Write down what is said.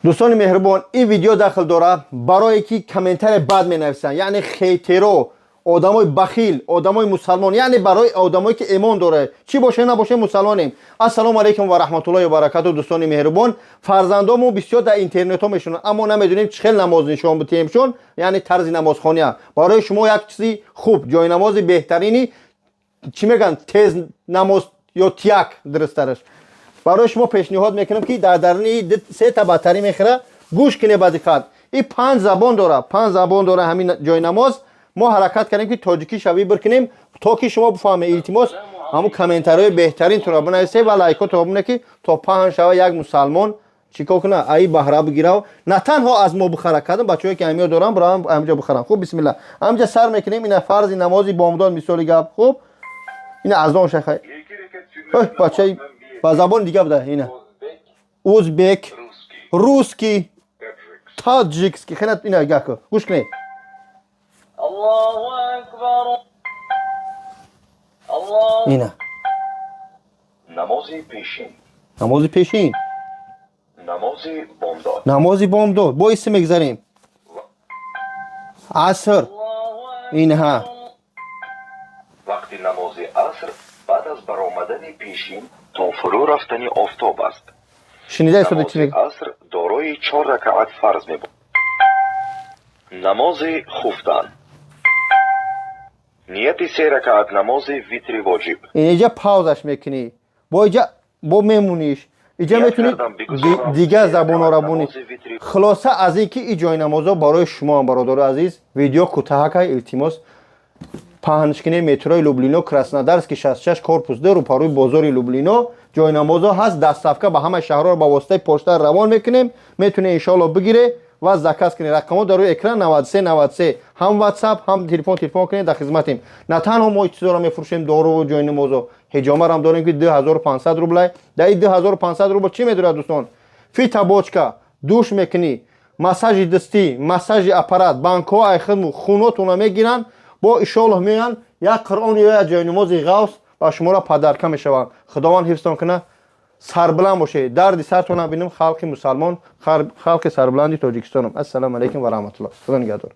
Дӯстони меҳрубон, ин видео дахл дорад барое ки комментария бад менависанд, яъне хейтеро, одамои бахил, одамои мусалмон, яъне барои одамое ки эмон дорад, чӣ боше набоше, мусалмонем. Ассалому алайкум ва раҳматуллоҳи ва баракату. Дӯстони меҳрубон, фарзандомо бисёр дар интернетҳо мешунанд, аммо намедонем чӣ хел намоз нишон битиҳемшон, яъне тарзи намозхония. Барои шумо як чизи хуб, ҷойнамози беҳтарини, чӣ мегӯянд, тез намоз ё тияк, дурусттараш, барои шумо пешниҳод мекунам, ки дар даруни сета батарӣ мехӯра. Гӯш кине ба диққат, и панҷ забон дора, панҷ забон дора ҳамин ҷойнамоз. Мо ҳаракат кардем, ки тоҷикӣ шавӣ биркунем, то ки шумо бифаҳмед. Илтимос, ҳамун комментариҳои беҳтаринтонро бинависед ва лайкотро бинед, ки то паҳн шава, як мусалмон чӣ кор куна, аи баҳра бигирав, на танҳо аз мо бихара. Кадом бачаҳое ки ҳамиё дорам, биравам ҳамҷо бихарам. Хуб, бисмилла, ҳамҷа сар мекунем. Ина фарзи намози бомдод, мисоли гап. Хуб, ина азон шаха. Ой, бачаи, ба забони дига буда. Ина узбек, русский, таджикский. Хена, ина гако, гӯш кунед. Аллоҳу акбар. Аллоҳ. Ина. Намози пешин. Намози пешин. Намози бомдод. Намози бомдод. Бо иси мегзарем, аср. Аллоҳу Инҳа. Вақти намози аср баъд аз баромадани пешин то фурӯ рафтани офтоб аст. Шунида истода, чӣ Намози мег аср дорои чор ракаат фарз мебошад. Намози хуфтан, нияти се ракаат намози витри воҷиб. Инҷа паузаш мекунӣ, бо иҷа бо мемуниш, иҷа Ният метунӣ кардам бигузорам дигар се забонҳоро ракаат бунӣ. намози витри. Хулоса аз ин ки и ҷойнамозо барои шумоам, бародари азиз, видео кӯтаҳакай, илтимос, паҳнш кунед. Метрои Люблино, Краснодарский 66, корпус 2, рӯпарӯи бозори Люблино ҷойнамозо ҳаст. Доставка ба ҳамаи шаҳрҳоро ба воситаи почта равон мекунем. Метунед, иншоалло, бигире ва заказ кунед. Рақамҳо дар рӯи экран: 93 93, ҳам WhatsApp, ҳам телефон. Телефон кунед, дар хизматем. На танҳо мо чизоро мефурӯшем, доруву ҷойнамозо, ҳиҷомарам дорем, ки 2500 рублай. Дар ин 2500 рубл чӣ медорад, дӯстон? Фитобочка, душ мекунӣ, массажи дастӣ, массажи аппарат, банкҳо айхидму хунотуна мегиранд. Бо иншоаллоҳ меоянд, як Қуръон ё як ҷойнамози ғавс ба шуморо подарка мешаванд. Худованд ҳифзтон кунад, сарбуланд бошед, дарди сартона бинем. Халқи мусалмон, халқи сарбуланди Тоҷикистонам, ассалому алайкум ва раҳматуллоҳ, худо нигаҳдор.